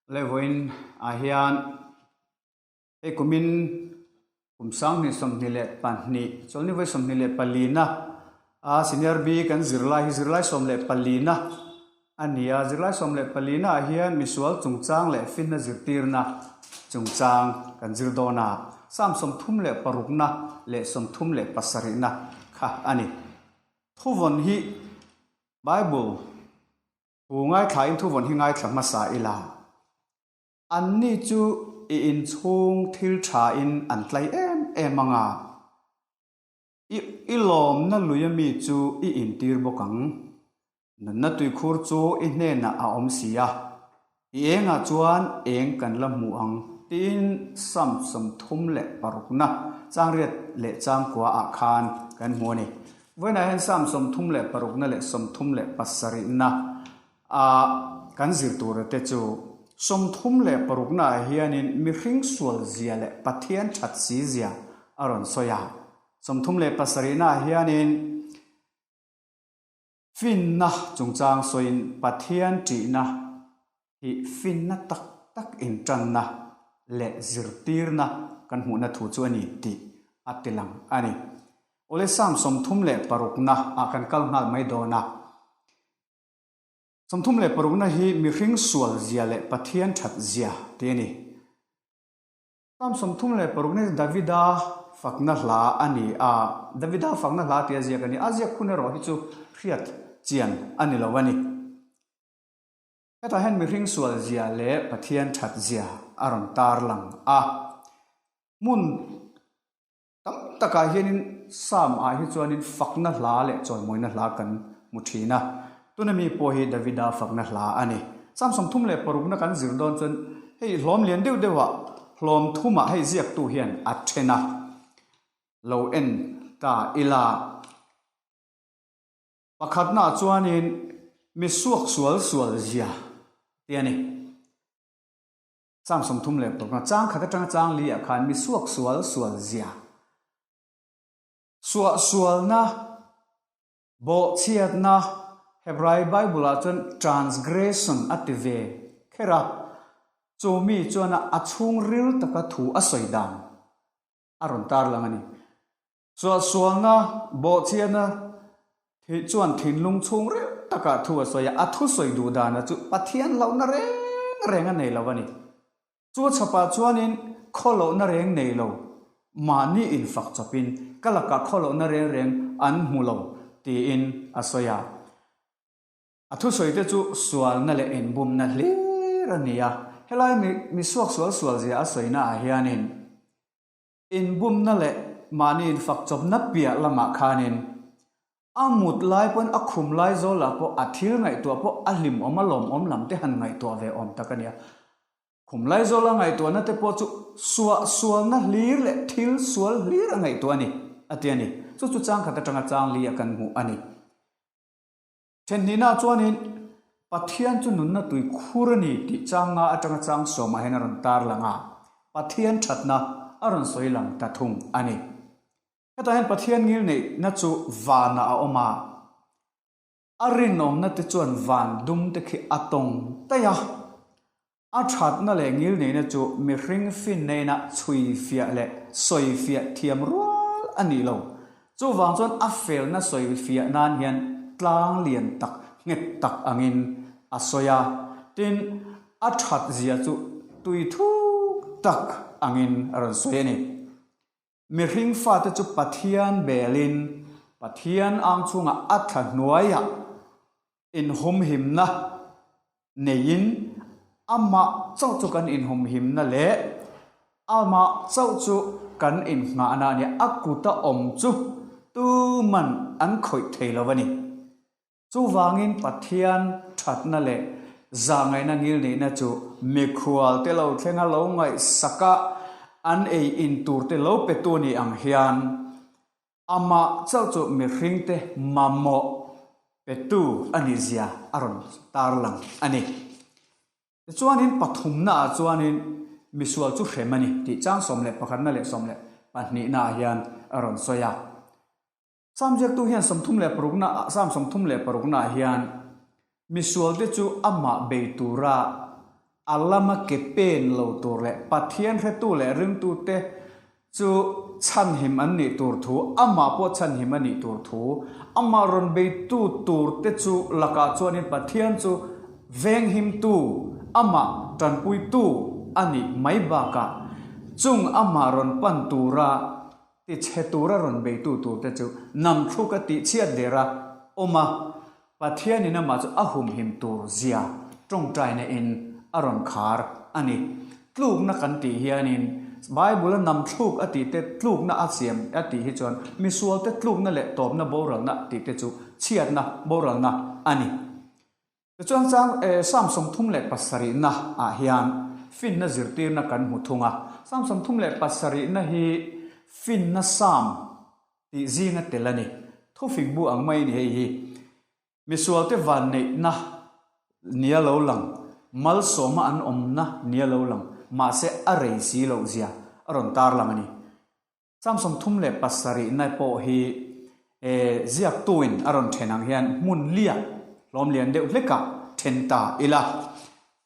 Le vawiin ah hian hei kumin kum 2022 chawlhni vawi 24 na a senior B kan zirlai hi zirlai 14 na a ni a, zirlai 14 na ah hian misual chungchang leh finna zirtirna chungchang kan zir dawn a, Psalm 36 na leh 37 na kha a ni. Thuvawn hi Bible Thu ngaithlain thuvawn hi ngaithla hmasa ila, anni chu i inchhung thil thain an tlai em em ang a, i i lawmna lui ami chu i intir bawk ang. Nunna tuikhur chu i hnenah a awm si a, i engah chuan eng kan la hmu ang tiin Psalm 36 na changriat leh changkua ah khan kan hmu a ni. Vawiinah hian Psalm 36 na leh 37 na a kan zir tura te chu 36 na ah hianin mihring sual zia leh Pathian that si zia a rawn sawi a. 37 na ah hianin finna chungchang sawiin Pathian ṭihna hi finna tak tak inṭanna leh zirtirna kan hmuhna thu chu a ni tih a tilang a ni. Awle Psalm 36 na ah kan kal nghal mai dawn a. 36 na hi mihring sual zia leh Pathian that zia tih a ni. Psalm 36 na hi Davida fakna hla a ni a, Davida fakna hla tih a ziak a ni. A ziak hun erawh hi chu hriat chian a ni lo a ni. Hetah hian mihring sual zia leh Pathian that zia a rawn tarlang a. Hmun tam takah hianin Psalm ah hi chuanin fakna hla leh chawimawina hla kan hmu thin a. Tuna mi pawh hi Davida fakna hla a ni. Psalm 36 na kan zir dawn chuan hei hlawm lian deuh deuhah hlawm thumah hei ziaktu hian a then a. Lo en ta ila. Pakhatnaah chuanin mi suak sual sual zia tih a ni. Psalm 36 na chang khat atanga chang li ah khan mi suak sual sual zia. Suah sualna, bawhchhiatna, Hebrai Bible ah chuan transgression a ti ve kher a, chu mi chuan a chhungril taka thu a sawi dan a rawn tarlang a ni. Suahsualna, bawhchhiatna thih chuan thinlung chhung reuh takah thu a sawi a, a thusawi duh dana chu Pathian hlauhna reng reng a nei lo a ni. Chu chhapah chuanin khawlohna reng nei lo, mahni infak chawpin ka lakah khawlohna reng reng an hmu lo tiin a sawi a. A thusawite chu sualna leh inbumna hlir a ni a, helai mi suaksual sualzia a sawina ah hianin, Inbumna leh mahni infak chawpna piah lamah khanin a mut lai pawn a khum lai zawlah pawh a thil ngaihtuah pawh a hlimawm a lawmawm lam te han ngaihtuah ve awm tak a nia. Khum lai zawla ngaihtuahna te pawh chu suah sualna hlir leh thil sual hlir a ngaihtuah a ni, a ti a ni. Chu chu changkhat atanga chang li a kan hmuh a ni. Thenhnihna chuanin Pathian chu nunna tui khur a ni tih chang nga atanga chang sawmah hian a rawn tarlang a, Pathian thatna a rawn sawi lang ta thung a ni. Hetah hian Pathian ngilneihna chu vanah a awm a, a rinawmna te chuan van dum te khi a tawng daih a. A thatna leh ngilneihna chu mihring finneina chhui fiah leh sawi fiah thiam rual a nih lo. Chuvang chuan a felna sawi fiah nan hian tlang lian tak, nghet tak angin a sawi a. Tin, a that zia chu tui thuk tak angin a rawn sawi a ni. Mihring fate chu Pathian belin Pathian ang chhungah a thla hnuaiah inhumhimna neiin amah chauh chu kan inhumhimna leh amah chauh chu kan innghahna a ni. A kuta awm chu tuman an khawih thei lo a ni. Chuvangin Pathian thatna leh zahngaihna ngilneihna chu mikhual te lo thlenga lo ngaihsak a, an ei in tur te lo petu ni ang hian amah chauh chu mihringte mamawh petu a nih zia a rawn tarlang a ni. Tichuanin pathumna ah chuanin misual chu hrem a ni tih chang 11 na leh 12 na ah hian a rawn sawi a. Psalm ziaktu hian 36 na Psalm 36 na ah hian misualte chu amah bei tura. A lama ke pen lo tur leh Pathian hretu leh ringtute chu chhanhim an nih tur thu, amah pawh chhanhim a nih tur thu, amah rawn beitu turte chu lakah chuanin Pathian chu venghimtu, amah tanpuitu a nih mai bakah chung amah rawn pan tura Tichhe tura rawn beitu turte chu namthluk a tihchhiat der a awm a, Pathianin amah chu a humhim tur zia tawngtaina in a rawn khar a ni. Tlukna kan tih hianin Bible-a namthluk a tih te tlukna a siam a tih hi chuan misualte tlukna leh tawpna boralna tih te chu chhiatna boralna a ni. Tichuan chang Psalm 37 na ah hian finna zirtirna kan hmu thung a. Psalm 37 na hi finna Psalm tih zinga tel a ni. Thufing bu ang mai a ni hei hi. Misualte vanneihna nia lo lang, malsawma an awmna nia lo lang, mahse a rei si loh zia a rawn tarlang a ni. Psalm 37 na pawh hi ziaktuin a rawn then ang hian hmun liak hlawm lian deuh hlekah then ta ila.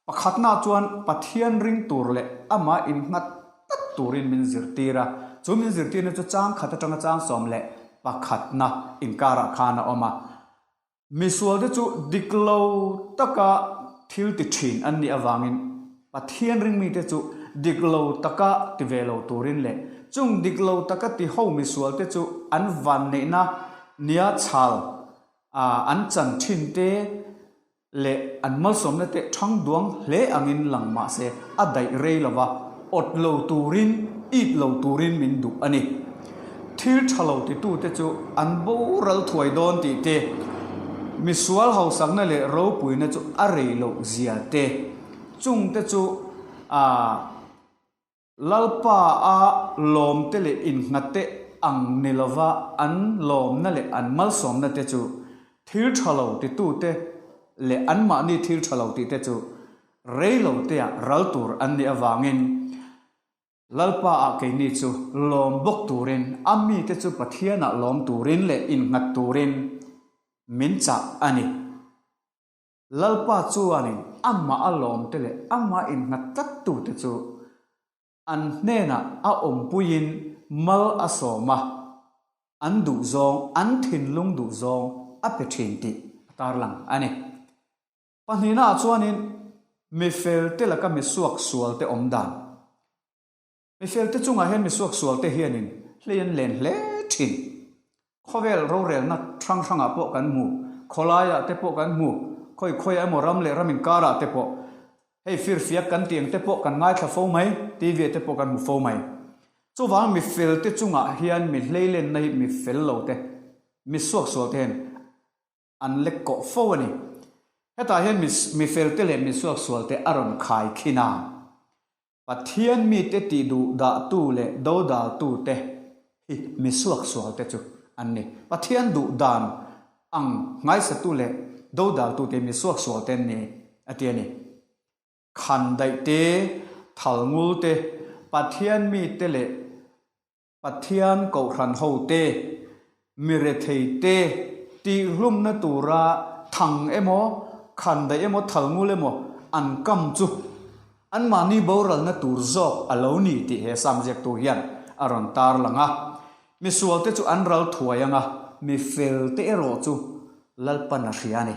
Pakhatna chuan Pathian ring tur leh amah innghat tlat turin min zirtir a, chu min zirtirna chu chang khat atanga chang 11 na inkarah khan a awm a. Misualte chu dik lo taka thil ti thin an nih avangin Pathian ringmite chu dik lo taka ti ve lo turin leh chung dik lo taka ti ho misualte chu an vanneihna nia chhal an chan thin te leh an malsawmna te thang duang hle angin lang mah se a daih rei lo va, awt lo turin, it lo turin min duh a ni. Thil tha lo titute chu an boral thuai dawn tih te, misual hausakna leh ropuina chu a rei loh zia te, chungte chu aa. Lalpa a lawmte leh innghatte ang ni lova an lawmna leh an malsawmna te chu thil tha lo titute leh anmahni thil tha lo tihte chu rei lo teah ral tur an nih avangin Lalpa ah keini chu lawm bawk turin a mite chu Pathianah lawm turin leh innghat turin min chah a ni. Lalpa chuanin amah a lawmte leh amah innghat tlattute chu an hnenah a awmpuiin mal a sawm a, an duhzawng, an thinlung duhzawng a pe thin tih a tarlang a ni. Pahnihnaah chuanin mi felte laka mi suaksualte awm dan. Mi felte chungah hian mi suaksualte hianin hlei an len hle thin. Khawvel rorelna hrang hrangah pawh kan hmu, khawlaiah te pawh kan hmu, khawi khawiah emaw ram leh ram inkarah te pawh. Hei firfiak kan tih ang te pawh kan ngaithla fo mai, TV ah te pawh kan hmu fo mai. Chuvang mi felte chungah hian mi hleilenna hi mi fel lo te, mi suaksualte hian an lek kawh fo a ni. Hetah hian mi felte leh mi suaksualte a rawn khai khin a. Pathian mite tih duh dahtu leh dodaltute hi mi suaksualte chu an ni. Pathian duh dan ang nghaisatu leh dodaltute hi mi suaksualte an ni, a ti a ni. Khandaih te, thalngul te, Pathian mite leh Pathian kohhran hote, mi rethei te tihhlumna tura thang emaw, khandaih emaw, thalngul emaw an kam chu anmahni boralna tur zawk a lo ni tih he Sam ziaktu hian a rawn tarlang a. Misualte chu an ral thuai ang a, mi felte erawh chu Lalpan a hria a ni.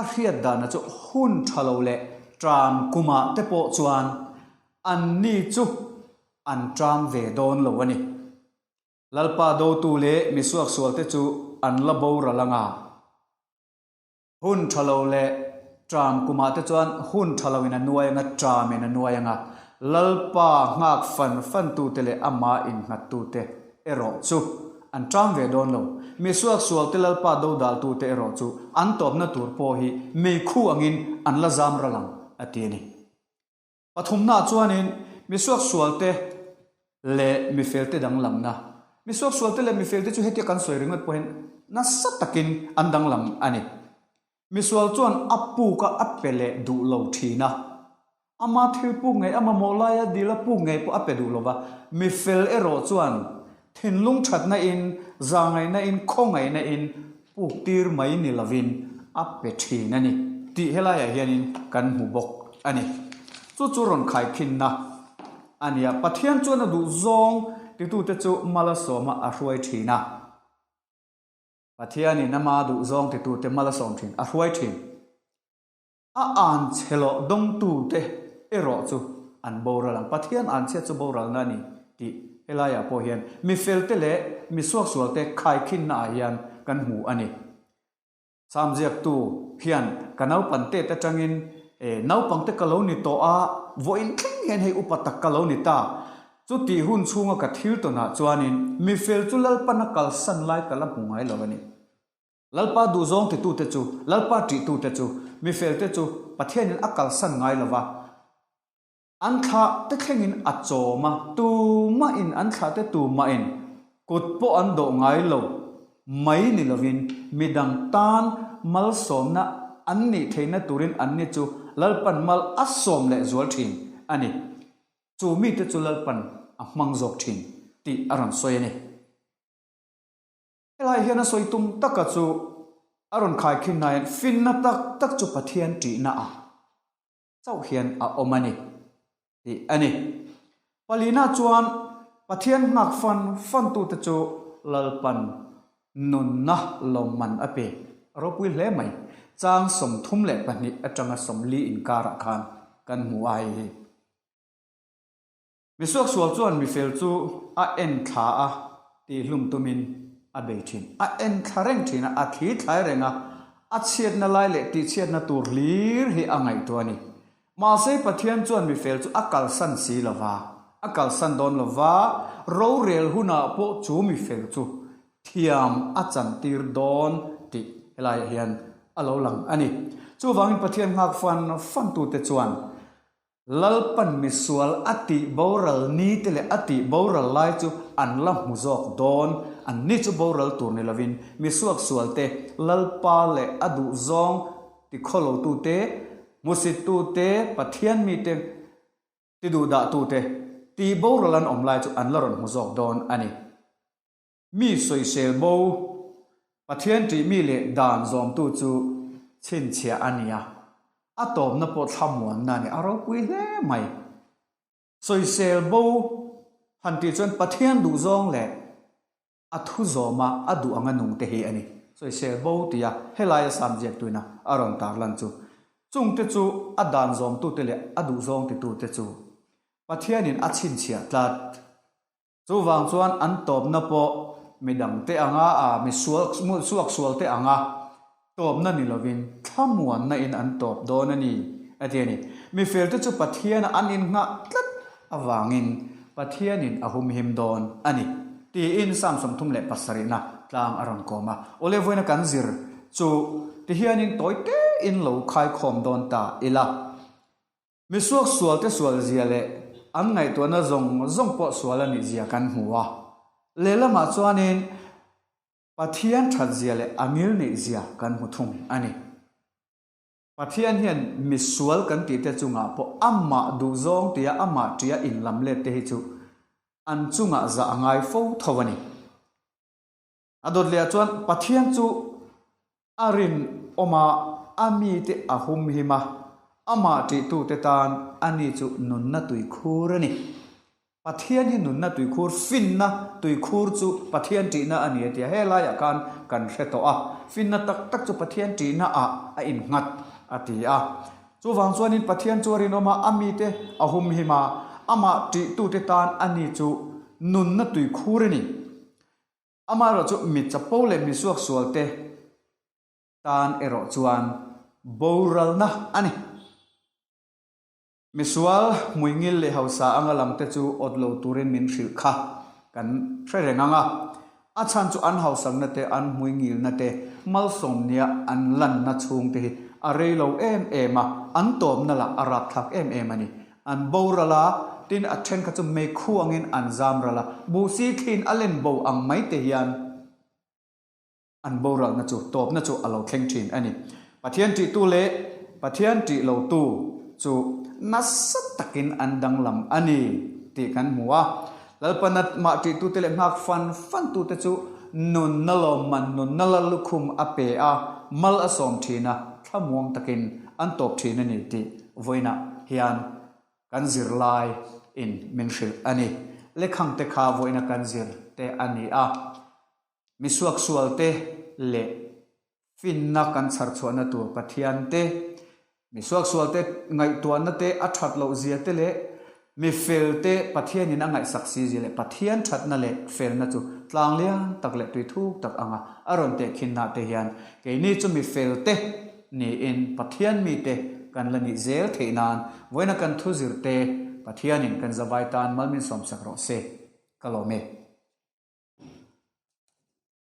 A hriat dana chu hun tha lo leh ṭam kumah te pawh chuan anni chu an ṭam ve dawn lo a ni. Lalpa dotu leh mi suaksualte chu an la boral ang a. Hun tha lo leh ṭam kumah te chuan hun tha loin a nuai ang a, ṭamin a nuai ang a. Lalpa nghak fan fantute leh amah innghattute erawh chu an ṭam ve dawn lo. Mi suaksualte Lalpa dodaltute erawh chu an tawpna tur pawh hi meikhu angin an la zam ral ang, a ti a ni. Pathumnaah chuanin mi suaksualte leh mi felte danglamna. Mi suaksualte leh mi felte chu hetia kan sawi ringawt pawhin nasa takin an danglam a ni. Misual chuan a puk a a pe leh duh lo thin a. Ama thil puk ngei, a mamawh laia dil a puk ngei pawh a pe duh lo va. Mi fel erawh chuan thinlung thatna in, zahngaihna in, khawngaihna in puk tir mai ni lovin a pe thin a ni tih helaiah hianin kan hmu bawk. a ni. Chu chu rawn khaikhinna a ni a. Pathian chuan a duh zawng titute chu mal a sawm a, a hruai thin a. Pathianin ama duh zawng titute mal a sawm thin, a hruai thin. A an chhe loh dawngtute erawh chu an boral ang. Pathian an chhiat chu boralna a ni tih helaiah pawh hian mi felte leh mi suaksualte khaikhinnaah hian kan hmu a ni. Sam ziaktu hian ka naupan tet atangin e naupangte ka lo ni tawh a, vawiin thleng hian hei upa tak ka lo ni ta. Chutih hun chhunga ka thil tawnah chuanin mi fel chu Lalpan a kalsan lai ka la hmu ngai lo a ni. Lalpa duhzawng titute chu, Lalpa ṭihtute chu, mi felte chu Pathianin a kalsan ngai lo va. An thlah te thlengin a chawm a, tumahin an thlah te tumahin kut pawh an dawh ngai lo mai ni lovin midang tan malsawmna an nih theihna turin anni chu Lalpan mal a sawm leh zual thin a ni. Chu mite chu Lalpan a hmang zawk thin tih a rawn sawi a ni. Helai hian a sawi tum taka chu a rawn khaikhin hnain finna tak tak chu Pathian ṭihna a. Chauh hian a awm a ni tih a ni. Palina chuan Pathian nghak fan fantute chu Lalpan nunna lawmman a pe ropui hle mai. Chang 32 atanga 40 inkarah khan kan hmu a hei hi. Mi suaksual chuan mi fel chu a en thla a tihhlum tumin a bei thin. A en thla reng thin a, a thli thlai reng a, a chhiatna lai leh tihchhiatna tur hlir hi a ngaihtuah a ni. Mahse Pathian chuan mi fel chu a kalsan si lo va, a kalsan dawn lo va, rorel hunah pawh chu mi fel chu thiam a chantir dawn tih helaiah hian a lo lang a ni. Chuvangin Pathian nghak fan fantute chuan Lalpan misual a tih boral ni te leh a tih boral lai chu an la hmu zawk dawn. An ni chu boral tur ni lovin misuak sual te, Lalpa leh a duh zawng ti khawlotu te, hmusittu te, Pathian mite ti duhdahtu te tih boral an awm lai chu an la rawn hmu zawk dawn a ni. Mi sawisel bo, Pathian ṭih mi leh dan zawmtu chu chhinchhiah a ni a, a tawpna pawh thlamuanna a ni, a ropui hle mai. Sawisel bo han tih chuan Pathian duhzawng leh a thu zawma a duh anga nung te hi a ni. Sawisel bo tia helaia sam ziaktuina a rawn tarlan chu. Chungte chu a dan zawmtute leh a duhzawng titute chu Pathianin a chhinchhiah tlat. Chuvang chuan an tawpna pawh midangte anga a mi sual suak sualte anga tawpna ni lovin thlamuanna in an tawp dawn a ni a ti a ni. Mi felte chu Pathiana an innghah tlat avangin Pathianin a humhim dawn a ni tiin Psalm 37na tlang a rawn kawm a. Awle vawiina kan zir chu tihianin tawi tein lo khaikhawm dawn ta ila. Mi suak sualte sual zia leh an ngaihtuahna zawng zawng pawh sual a nih zia kan hmu a. Lehlamah chuanin Pathian that zia leh a ngil neih zia kan hmu thung a ni. Pathian hian mi sual kan tih te chungah pawh amah duhzawng tia amah tia inlam let te hi chu an chungah zah a ngai fo tho a ni. A dawt leh ah chuan Pathian chu a rinawm a, a mite a humhim a, amah ṭihtute tan ani chu nunna tuikhur a ni. Pathian hi nunna tuikhur, finna tuikhur chu Pathian ṭihna a ni a ti a, he laiah khan kan hre tawh a, finna tak tak chu Pathian ṭihna ah a innghat a ti a. Chuvang chuanin Pathian chu a rinawm a, a mite a humhim a, amah ṭihtute tan ani chu nunna tuikhur a ni. Amaherawh chu mi chapo leh mi suaksualte tan erawh chuan boralna a ni. Misual, hmuingil leh hausa anga lamte chu awt lo turin min hrilh kha kan hre reng ang a. A chhan chu an hausakna te, an hmuingilna te, malsawmnia an lanna chhungte hi a rei lo em em a, an tawpna lah a rapthlak em em a ni. An boral a, tin a then kha chu meikhu angin an zam ral a, buhsi thliin a len bo ang mai te hian an boralna chu, tawpna chu a lo thleng thin a ni. Pathian tihtu leh Pathian tih lotu chu nasa takin an danglam a ni tih kan hmu a. Lalpana mah tihtute leh nghak fan fantute chu nunna lawmman, nunna lal lukhum a pe a, mal a sawm thin a, thlamuang takin an tawp thin a ni tih vawiinah. hian kan zirlai in min hrilh a ni. Lekhang te kha vawiina kan zir te a ni a. Mi suaksual te leh Finna kan chhar chhuahna tur Pathian te, mi suaksual te ngaihtuahna te a that loh zia te leh mi fel te Pathianin a ngaihsak si zia leh Pathian thatna leh felna chu tlang lian tak leh tui thuk tak anga a rawn tehkhinna te hian keini chu mi fel te niin Pathian mite kan la nih zel theih nan vawiina kan thu zir te Pathianin kan zavai tan mal min sawmsak rawh se. Ka lawm e.